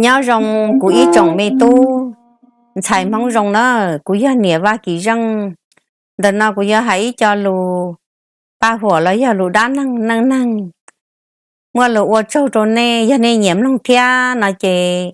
Nyob zoo kuv ib tsoom me tub ntxhais Hmoob zoo na, kuv yog niam Vaj Kim Zeej. Ntawm no kuv yuav hais ib co lus paj huam los yog lus dab neeg neej neeg, muaj lus ua tsaug rau nej. Yog nej nyiam mloog thiab no ces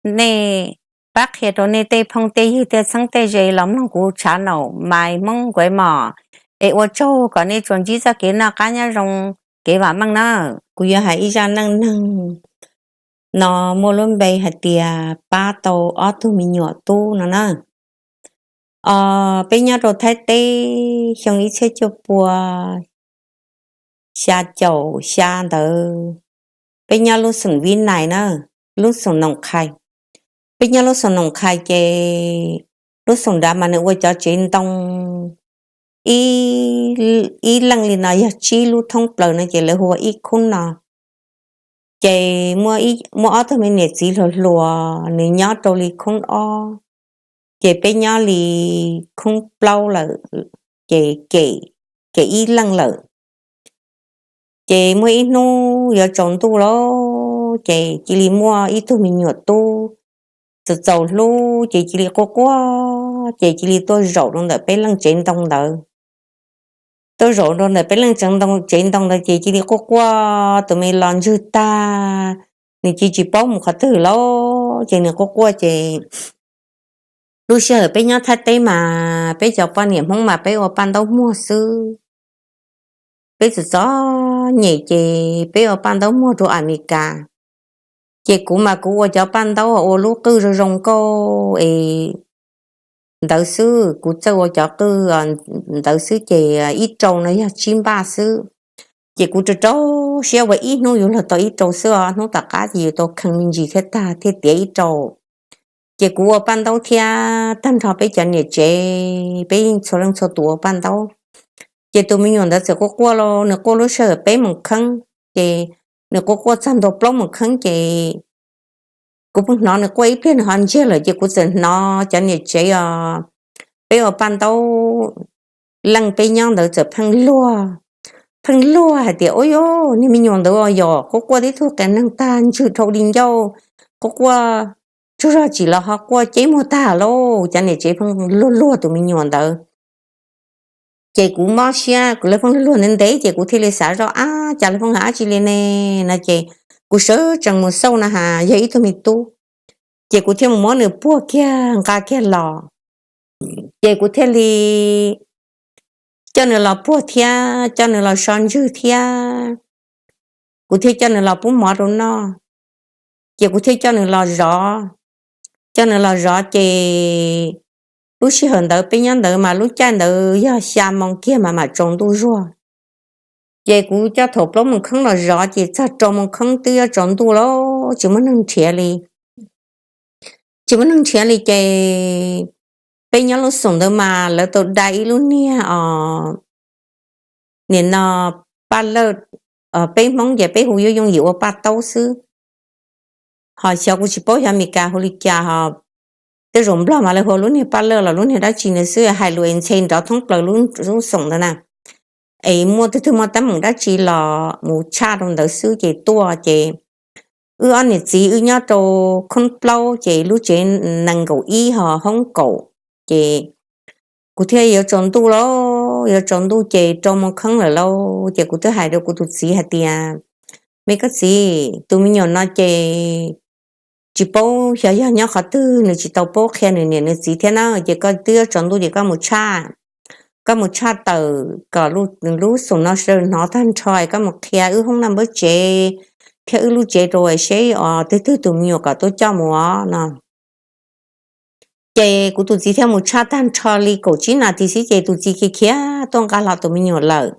nej pab qhia rau nej tej phooj tej ywg tej txheeb tej ze los mloog kuv channel Maiv Hmoob Nkuav Mos, es ua tsaug kom nej tsuas ntsib txoj kev noj qab nyob zoo, kev vam meej na. Kuv yuav hais ib zaj neej neeg no muaj lub npe hais tias pab tau ob tug me nyuam tub no na. Peb nyob rau Thaib teb xyoo ib txhiab cuaj pua xya caum xya ntawd, peb nyob lub xoom Vib Nais na, lub xoom Noom Qhais. Peb nyob lub xoom Noom Qhais ces lub xoom nrad mas nws ua cov tsev ntoo ib leej li no yog tsib lub thoob plaws no ces lawv hu ua ib khoob no. Ces muaj ob tug me niam txiv hluas hluas nws nyob rau li khoob ob, ces peb nyob li khoob plaub lawm, ces kem ib leej lawm. Ces muaj ib hnub yuav tsaus ntuj lawm ces cia li muaj ib tug me nyuam tub txaus txaus hlub ces cia li quaj quaj ces cia li tuaj zaum rau ntawm peb leej tsev ntoo ntawd. Tuaj zaum rau ntawm peb leej tsev ntoo ntawd ces cia li quaj quaj, tus me los ntswg tag, nws cia tsis paub mus qhov twg lawm ces nws quaj quaj ces lub sij hawm peb nyob Thaib teb mas peb cov poj niam Hmoob mas peb ua paj ntaub muag xwb. Peb txom txom nyem ces peb ua paj ntaub muag rau Amelikas. Ces kuv mas kuv ua cov paj ntaub ua lub qwj zoo zoo nkauj es ntawd xwb, kuv txawj ua cov qwj ntawd xwb ces ib rau no yog tsib npaj xwb. Ces kuv rau rau siab ua ib hnub yuav luag tau ib rau xwb os, hnub tom qab ces yus tau kheej me ntsis thiab tag thiaj tiav ib rau. Ces kuv ua paj ntaub thiab tag nrho peb cov niam tsev peb yeej txhua leej txhua tus ua paj ntaub. Ces tus me nyuam ntawd txawm quaj quaj los nws quaj lub sij hawm peb moos kheeb, ces nws quaj quaj txog ntua plaub moos kheeb ces kuv pheej hnov nws quaj ib pliag nws ho ntsiag lawm ces kuv txawm hnov cov niam tsev os, peb ua paj ntaub leej peb nyob ntawd txawm pheej luag, pheej luag hais tias, Ua yog niag me nyuam ntawd yog quaj quaj tib tug qias neeg tag ntswg dhau di ncauj, quaj quaj tsaug zog tsis los ho quaj ceb muag tag lauj. Cov niam tsev pheej luag luag tus me nyuam ntawd. Ces kuv mob siab, kuv lawv pheej luag luag ntev ntev ces kuv thiaj li xav zoj, Ab, cas lawv pheej hais dab tsi li ne? No ces kuv sawv tsees mus xauj na has yog ib tug me tub. Ces kuv thiaj mus muab nws puag kiag nqa kiag los. Ces kuv thiaj li coj nws los puag thiab coj nws los so ntswg thiab, kuv thiaj coj nws los pub mov rau noj. Ces kuv thiaj coj nws los zov, coj nws los zov ces lub sij hawm ntawd peb nyob ntawd mas lub caij ntawd yog xya moo kiag mas mam tsaus ntuj zuag. Ces kuv coj thaum plaub moos kheeb los zov ces txog rau moos kheeb twb yuav tsaus ntuj lawm, tsis muaj neeg nrhiav li. Tsis muaj neeg nrhiav li ces peb nyob lub xoom ntawd mas lawv tau dai ib lub niag os, nim no paj lawj, peb Hmoob ces peb hu yooj yooj yim ua paj taub xwb. Ho xyov kuv tsis paub xyov Amelikas hu li cas ho, tej zaum Nplog mas lawv hu lub niag paj lawj los lub niag dab tsi ntawd xwb, hais lus es ntxhe nrov thoob plaws lub xoom ntawd na. Es muaj twg twg muaj teeb meem dab tsi los mus tshaj rau ntawd xwb ces tuaj ces wb ob niam txiv wb nyob rau khoob plaub ces lub tsev nees nkaum ib ho hoob kaum. Ces kuv thiaj yuav tsaus ntuj lauj, yuav tsaus ntuj ces rau moos kheeb lawm lauj, ces kuv twb hais rau kuv tus txiv hais tias, Me koj txiv, tus me nyuam no ces tsis paub xyov yog nyob qhov twg, nws tsis tau paub qhia nws niam nws txiv thiab na, ces koj twb yuav tsaus ntuj ces koj mus tshaj, koj mus tshaj tawm kom lub xoom no sawv hnov tag nrho, koj mus qhia wb hoob naj npawb tsev thiab wb lub tsev rau seb os twg twg tus me nyuam kom tuaj coj mus os no. Ces kuv tus txiv thiaj mus tshaj tag nrho li kaum tsib nas this xwb ces tus txiv khiav khiav tuaj nqa hlo tus me nyuam lawm.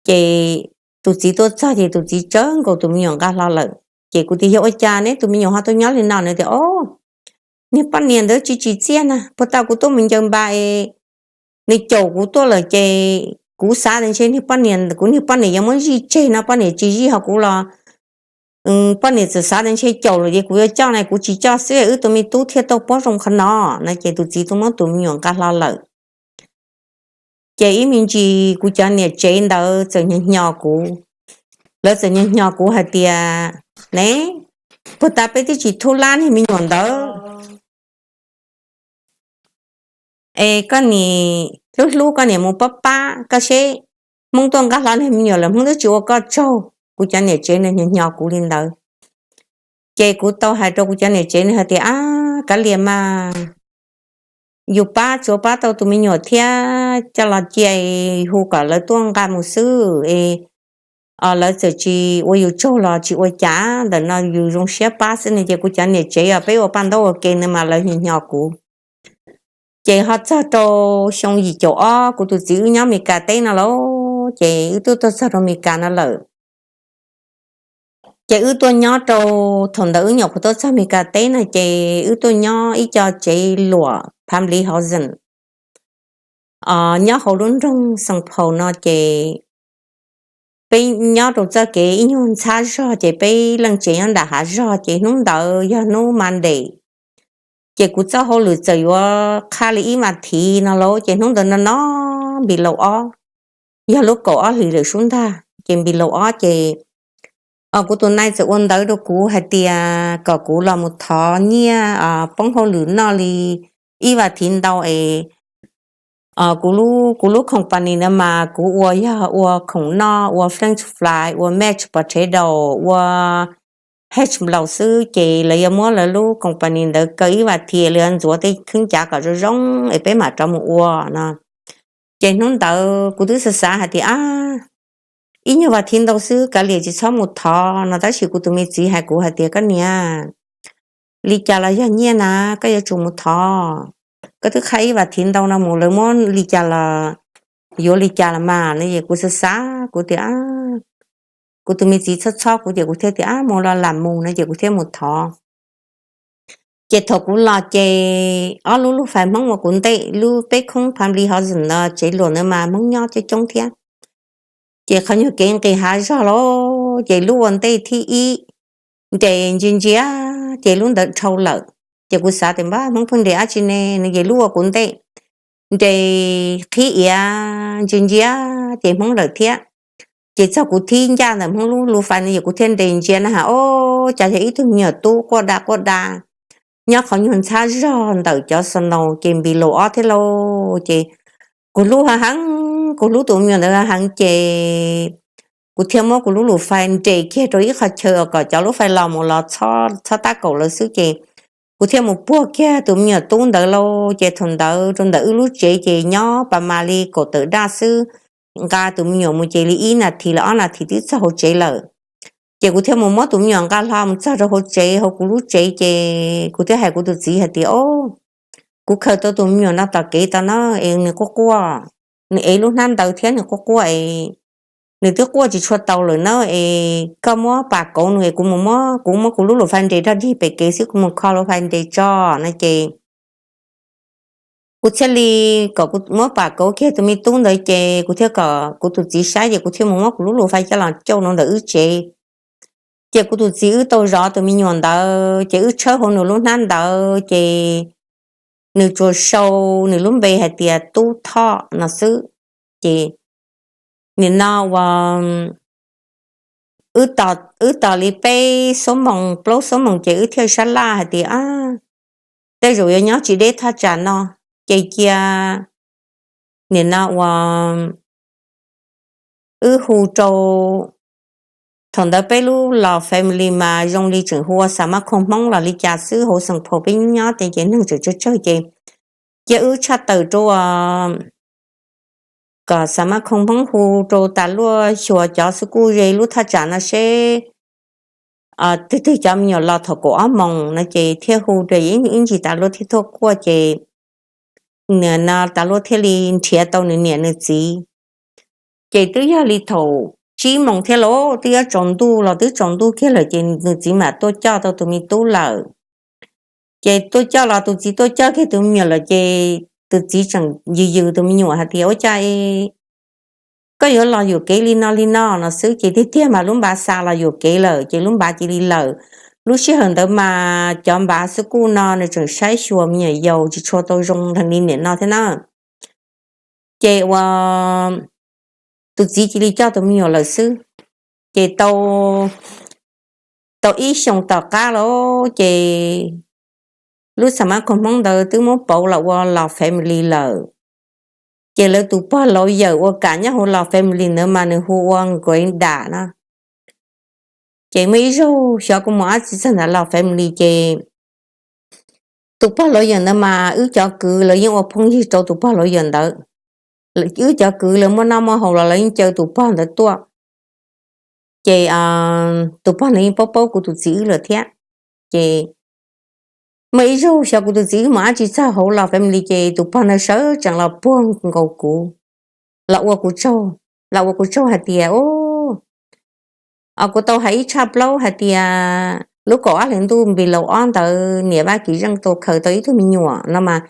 Ces tus txiv tuaj txog ces tus txiv tsawv nkaus tus me nyuam nqa hlo lawm. Ces kuv tias, Yog ua cas neb tus me nyuam ho tuaj nyob li no? Nws tias, O, niag poj niam ntawd tsis tsim txiaj na, puag ta kuv tuaj mus ncaws npas es nws caum kuv tuaj lawm ces kuv xav tias ntshe niag poj niam, kuv niag poj niam yuav muab zij tseg no, poj niam tsis zij ho kuv los poj niam txawm xav tias ntshe caum lawm ces kuv yuav coj na, kuv tsis coj xwb wb tus me tub thiaj tau pob zoo qhov no. No ces tus txiv tuaj muab tus me nyuam nqa hlo lawm. Ces ib me ntsis kuv cov niam tsev ntawd txawm nyo nyo kuv, lawv txawm nyo nyo kuv hais tias, Ne, puag ta peb twb tsis thub lab niag me nyuam ntawd, es koj niam hlub hlub koj niam mus pab pab koj seb, Hmoob tuaj nqa hlo niag me nyuam lawm Hmoob twb tsis ua koj tsaug. Kuv cov niam tsev nws nyo nyo kuv li ntawd. Ces kuv tau hais rau kuv cov niam tsev nws hais tias, Ab, kav liam mas, yus pab tsuas pab tau tus me nyuam thiab coj los cia hu kom lawv tuaj nqa mus xwb es lawv txawm tsis ua yus tsaug los tsis ua cas, ntawm no yus zoo siab pab xwb ne. Ces kuv cov niam tsev os, peb ua paj ntaub ua ke no mas lawv nyo nyo kuv. Ces ho txog rau xyoo yim caum ob kuv tus txiv wb nyob Meskas teb no lauj, ces wb twb tuaj txog rau Meskas no lawm. Ces wb tuaj nyob rau, thaum ntawd wb nyuam qhuav tuaj txog Meskas teb no ces wb tuaj nyob ib co tsev luam phav nplis hauv zees nyob hauv lub nroog Xeem Phaus no ces peb nyob rau txoj kev ib nyuag ntxhab zog ces peb leej tsev nyob nram hav zog ces hnub ntawd yog hnub Monday. Ces kuv txoj hauj lwm txawm yuav qha li ib vas thiv no lauj, ces hnub ntawd no no npis laus ob, yog lub kaum ob hlis lawm sub ntag ces npis laus ob ces kuv tus nai txawm ua ntawv rau kuv hais tias kom kuv los mus thov nyiaj poob hauj lwm noj li ib vas thiv ntau es kuv, kuv lub company ntawd mas kuv ua yog ua khoom noj, ua French fry, ua mashed potato, ua hash brown xwb, ces lawv yuav muab lawv lub company ntawd kaw ib vas thiv, lawv yuav ntxuav tej kheeb cav kom zoo zoo es peb mam rov mus ua no. Ces hnub ntawd kuv twb xav xav hais tias, Ab, ib nyuag vas thiv ntau xwb kav liam tsis txhob mus thov no, tab sis kuv tus me txiv hais kuv hais tias, Koj niam, li cas los yog nyiaj na, koj yuav tsum mus thov. Koj twb qha ib vas thiv ntau no mus lawv muab li cas los yuav li cas los mas no. Ces kuv xav xav kuv tias, kuv tus me txiv txhob txhob kuv ces kuv thiaj tias, Ab, mus los lam mus no, ces kuv thiaj mus thov. Ces thaum kuv los ces ob lub lub fais Hmoob uas kuv ntej, lub peb khoob phav nplis hauv zees no, tsev luam ntawd mas Hmoob nyob coob coob thiab. Ces qhov nyuag kev nqis hav zog los ces lub ua ntej thib ib nres ntsia ntsia ces lub ntawd dhau lawm. Ces kuv xav tias, Npab, Hmoob pheej nres dab tsi ne no, ces lub ua kuv ntej nres qhib iav ntsia ntsia ces Hmoob lawm thiab. Ces txog kuv thib ncaj ntawm Hmoob lub lub fais no ces kuv thiaj nres ntsia na has, ob, cas yog ib tug me nyuam tub quaj da quaj da nyob qhov nyuag ntxhab zog ntawm cov snow ces npis laus ob thiab lauj. Ces kuv hlub heev, kuv hlub tus me nyuam ntawd heev ces kuv thiaj muab kuv lub lub fais nres kiag rau ib qho chaw kom cov lub fais los mus los txhob tab kaum lawv xwb ces kuv thiaj mus puag kiag tus me nyuam tub ntawd lauj. Ces thaum ntawd rau ntawm wb lub tsev ces nyob pas mas li kaum tawm daj xwb, nqa tus me nyuam mus ces li ib nas this los ob nas this twb txog hauv tsev lawm. Ces kuv thiaj mus muab tus me nyuam nqa hlo mus txog rau hauv tsev, hauv kuv lub tsev ces kuv thiaj hais kuv tus txiv hais tias, Ob, kuv khaws tau tus me nyuam no tom kev tau na es nws quaj quaj, nws ev lub hnab ntawv thiab nws quaj quaj es nws twb quaj tsis tshua tau lawm na es koj muab pam kauv nws es kuv mus muab, kuv muab kuv lub lub fais nres rau dig pem kev xwb, kuv mus kho lub fais nres tso no ces kuv thiaj li kom kuv muab pam kauv kiag tus me tub ntawd ces kuv thiaj kom kuv tus txiv saib ces kuv thiaj mus muab kuv lub lub fais coj los cauj rau ntawm wb tsev. Ces kuv tus txiv wb tau zov tus me nyuam ntawd ces wb tshawb hauv nws lub hnab ntawd ces nws tsuas sau nws lub npe hais tias Tub Thoj no xwb. Ces nim no uas wb tos li peb xuab moos plaub xuab moos ces wb thiaj sab laj hais tias, Tej zaum yuav nyob tsis deb thaj tsam no, ces cia nim no uas wb hu rau, thaum ntawd peb lub los family mas zoo li tseem hu ua Xas Mab Khoom Hmoob los li cas xwb, hauv Xeem Phaum peb nyob ces neeg tseem tsawg tsawg ces cia wb tshaj tawm rau kom Xas Mab Khoom Hmoob hu rau tas luaj xyuas cov xwb kuj ze lub thaj tsam no seb twg twg cov me nyuam los thaum kaum ob moos no ces thiaj hu rau ib ntsis tas luaj thiaj tuaj kuaj ces nim no tas luaj thiaj li nrhiav tau nws niam nws txiv. Ces twb yog li thaum tsib moos thiab los twb yuav tsaus ntuj los twb tsaus ntuj kiag lawm ces nws txiv mam tuaj coj tau tus me tub lawm. Ces tuaj coj los tus txiv tuaj coj kiag tus me nyuam lawm ces tus txiv tseem yws yws tus me nyuam hais tias, Ua cas koj yuav los yuam kev li no li no no xwb? Ces tiag tiag mas lub npav xa los yuam kev lawm ces lub npav cia li lawm. Lub sij hawm ntawd mas cov npav xwb kuj no nws tseem saib xyuas me nyuam yaus tsis tshua tau zoo nrog li nim no thiab na. Ces ua tus txiv cia li coj tus me nyuam lawm xwb. Ces tau, tau ib xyoos tom qab lawm ces lub xa mab kho Hmoob ntawd twb muab pauv los ua Los Family lawm. Ces lawv tus pog laus yawm uas kam nyob hauv Los Family ntawd mas nws hu ua Nkuav Dam no. Ces muaj ib zaug xyov kuv mus dab tsi txog ntawm Los Family ces tus pog laus yawm ntawd mas wb cov kwv lawv yeej ua phooj ywg rau tus pog laus yawm ntawd. Wb cov kwv lawv muaj noj muaj haus los lawv yeej caw tus pog ntawd tuaj. Ces tus pog ntawd yeej paub paub kuv tus txiv wb lawm thiab. Ces muaj ib zaug xyov kuv tus txiv wb mus dab tsi txog hauv Los Family ces tus pog ntawd sawv tsees los puag nkaus kuv, los ua kuv tsaug, los ua kuv tsaug hais tias, kuv tau hais ib tshaj plaub hais tias lub kaum ob hlis ntuj npis laus ob ntawd niam Vaj Kim Zeej tau khaws tau ib tug me nyuam no mas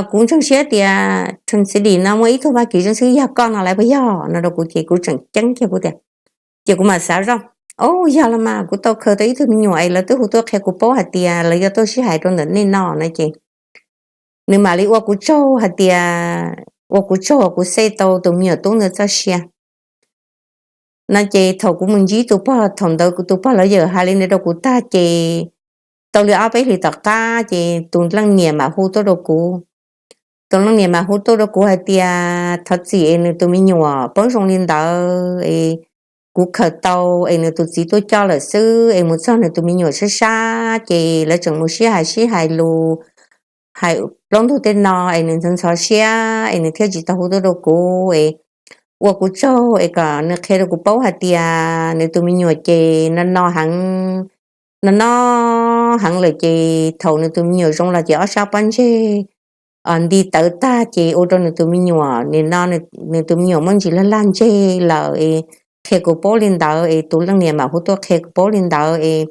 kuv ntseeg siab tias Transidy no muaj ib tug Vaj Kim Zeej xwb, yog koj no lawv puas yog no rau kuv ces kuv tseem ceeb kiag kuv tias, ces kuv mam xav zoj, o, yog los mas kuv tau khaws tau ib tug me nyuam es lawv twb hu tuaj qhia kuv paub hais tias lawv yuav tuaj sib hais rau ntawm nej no no ces nws mam li ua kuv tsaug hais tias, ua kuv tsaug kuv xej tau tus me nyuam tub ntawd txoj sia no ces thaum kuv mus ntsib tus pog thaum ntawd kuv tus pog laus yawm hais li ntawd rau kuv tag ces tau li ob peb hlis tom qab ces tus leej niam mam hu tuaj rau kuv. Tus leej niam mam hu tuaj rau kuv hais tias thov txim es nws tus me nyuam poob zoo li ntawd es kuv khaws tau es nws tus txiv tuaj coj lawm xwb es mus txog nws tus me nyuam sab sab ces lawv tseem mus sib hais sib hais lus hais plaub ntug tej no es nws ntxhov ntxhov siab es nws thiaj tsis tau hu tuaj rau kuv es ua kuv tsaug es kom nws qhia rau kuv paub hais tias nws tus me nyuam ces no no heev, no no heev lawm ces thaum nws tus me nyuam zoo los ces ob sab pob ntseg nti tawv tag ces ua rau nws tus me nyuam nim no nws tus me nyuam muaj ntsis lag lag ntseg lawm es qhia kuv paub li ntawd es tus leej niam mam hu tuaj qhia kuv paub li ntawd es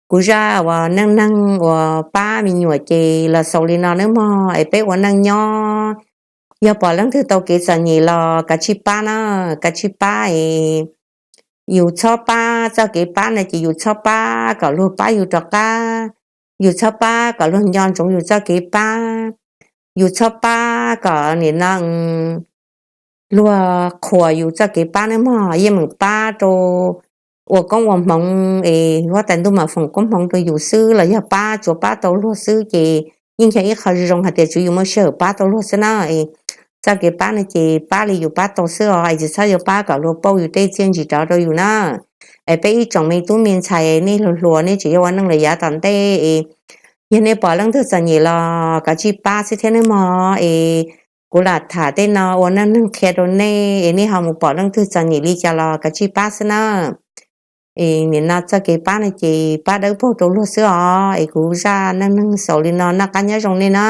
kuv zaj uas neej neeg uas pab me nyuam ces los xaus li no nawb mog es peb ua neej nyob yog pom leej twg tau kev txom nyem los kav tsij pab na, kav tsij pab es yus txhob pab, txoj kev pab no ces yus txhob pab kom luag pab yus rov qab, yus txhob pab kom luag nco ntsoov yus txoj kev pab, yus txhob pab kom nim no luag qhuas yus txoj kev pab nawb mog. Yeej meem pab rau ua koob ua hmoov es huab tais ntuj mam foom koob hmoov rau yus xwb los yog pab tsuas pab tau luag xwb ces yeej yog ib qho zoo hais tias tsuav yus muaj sij hawm pab tau luag xwb na. Es txoj kev pab no ces pab li yus pab tau xwb os es tsis txhob yuav pab kom luag pauj yus tej txiaj ntsig rov rau yus na. Es peb ib tsoom me tub me ntxhais nej hluas hluas nej tseem yuav ua neej lawm yav tom ntej es yog nej pom leej twg txom nyem los kav tsij pab xwb thiab nawb mog es kuv lam tham tej no ua neej neeg qhia rau nej es nej ho mus pom leej twg txom nyem li cas los kav tsij pab xwb na. Es nim no txoj kev pab no ces pab dawb paug rau luag xwb os es kuv zaj neej neeg xaus li no, noj qab nyob zoo nej na.